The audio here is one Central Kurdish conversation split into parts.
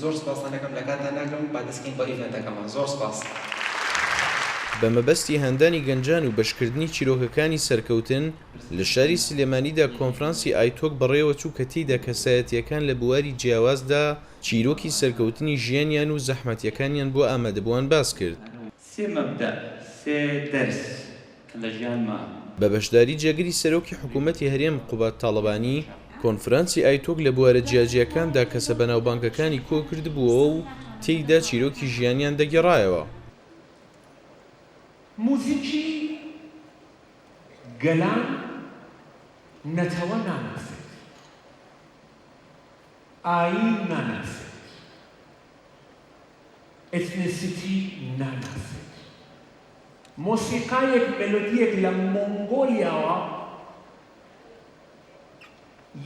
زۆر سپاستان ئەکەم لە کاتتان ناگرم با دەست کەین بە event ەکەمان زۆر سپاس. بە مەبەستی هاندانی گەنجان و بەشکردنی چیرۆکەکانی سەرکەوتن، لە شاری سلێمانیدا کۆنفرانسی ئایتۆک بەڕێوەچوو کە تێیدا کەسایەتییەکان لە بواری جیاوازدا چیرۆکی سەرکەوتنی ژیانیان و زەحمەتییەکانیان بۆ ئامادەبووان باسکرد. سێ مەبدەئ، سێ دەرس کە لە ژیانما. بە بەشداری جێگری سەرۆکی حکوومەتی هەرێم قوباد تاڵەبانی، کۆنفرانسی ئایتۆک لە بوارە جیاجیاکاندا کەسە بەناوبانگەکانی کۆکردبووەوە و تێیدا چیرۆکی ژیانیان دەگێڕایەوە. موزیکی گەلان نەتەوە ناناسێت، ئایین ناناسێت، ethnicity ناناسێت. مۆسیقایەک مێلۆدییەک لە مۆنگۆلیاوە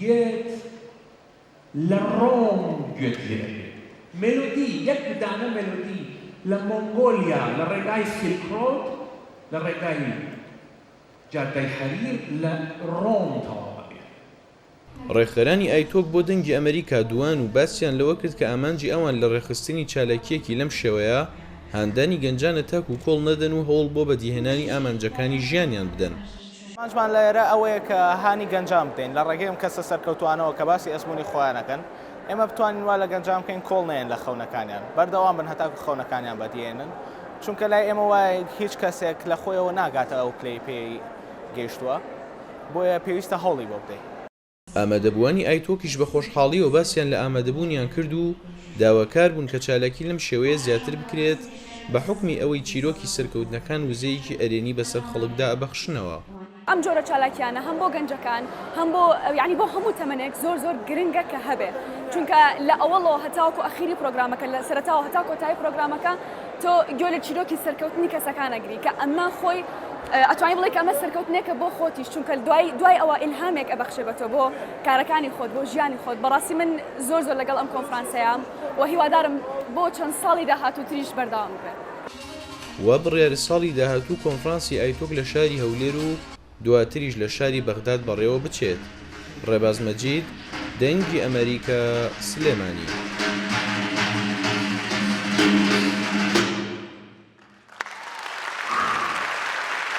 یەت لە ڕۆم گوێت لێ ئەبێ. مێلۆدی، یەک دانە مێلۆدی لە مۆنگۆلیا لە ڕێگای Silk Road، لە ڕێگای جادەی حەریر لە ڕۆم تەواو ئەبێ. ڕێکخەرانی ئایتۆک بۆ دەنگی ئەمەریکا دوان و باسیان لەوە کرد کە ئامانجی ئەوان لە ڕێکخستنی چالاکییەکی لەم شێوەیە هاندانی گەنجانە تاکو کۆڵ نەدەن و هەوڵ بۆ بەدیهێنانی ئامانجەکانی ژیانیان بدەن. ئامانجمان لێرە ئەوەیە کە هانی گەنجان بدەین لە ڕێگەی ئەم کەسە سەرکەوتووانەوە کە باسی ئەزموونی خۆیان ئەکەن، ئێمە بتوانین وا لە گەنجان بکەین کۆڵ نەیەن لە خەونەکانیان، بەردەوام بن هەتاکو خەونەکانیان بەدیهێنن، چونکە لای ئێمە وایە هیچ کەسێک لە خۆیەوە ناگاتە ئەو پلەی پێی گەیشتووە. بۆیە پێویستە هەوڵی بۆ بدەی. ئامادەبووانی ئایتۆکیش بە خۆشحاڵییەوە باسیان لە ئامادەبوونیان کرد و داواکار بوون کە چالاکی لەم شێوەیە زیاتر بکرێت بە حوکمی ئەوەی چیرۆکی سەرکەوتنەکان وزەیەکی ئەرێنی بەسەر خەڵکدا ئەبەخشنەوە. ئەم جۆرە چالاکیانە هەم بۆ گەنجەکان هەم بۆ یانی بۆ هەموو تەمەنێک زۆر زۆر گرنگە کە هەبێ چونکە لە ئەوەڵەوە هەتاوەکو ئەخیری پرۆگرامەکە لە سەرەتاوە هەتا کۆتایی پرۆگرامەکە تۆ گوێ لە چیرۆکی سەرکەوتنی کەسەکان ئەگری کە ئەمە خۆی ئەتوانی بڵێ کە ئەمە سەرکەوتنێکە بۆ خۆتیش چونکە دوای دوای ئەوە ئیلهامێک ئەبەخشێ بە تۆ بۆ کارەکانی خۆت بۆ ژیانی خۆت بەڕاستی من زۆر زۆر لەگەڵ ئەم کۆنفرانسەیام و هیوادارم بۆ چەند ساڵی داهاتووتریش بەردەوام بێت. وا بڕیارە ساڵی داهاتوو کۆنفرانسی ئایتۆک لە شاری هەولێر و دواتریش لە شاری بەغداد بەڕێوە بچێت. ڕێباز مەجید، دەنگی ئەمەریکا، سلێمانی.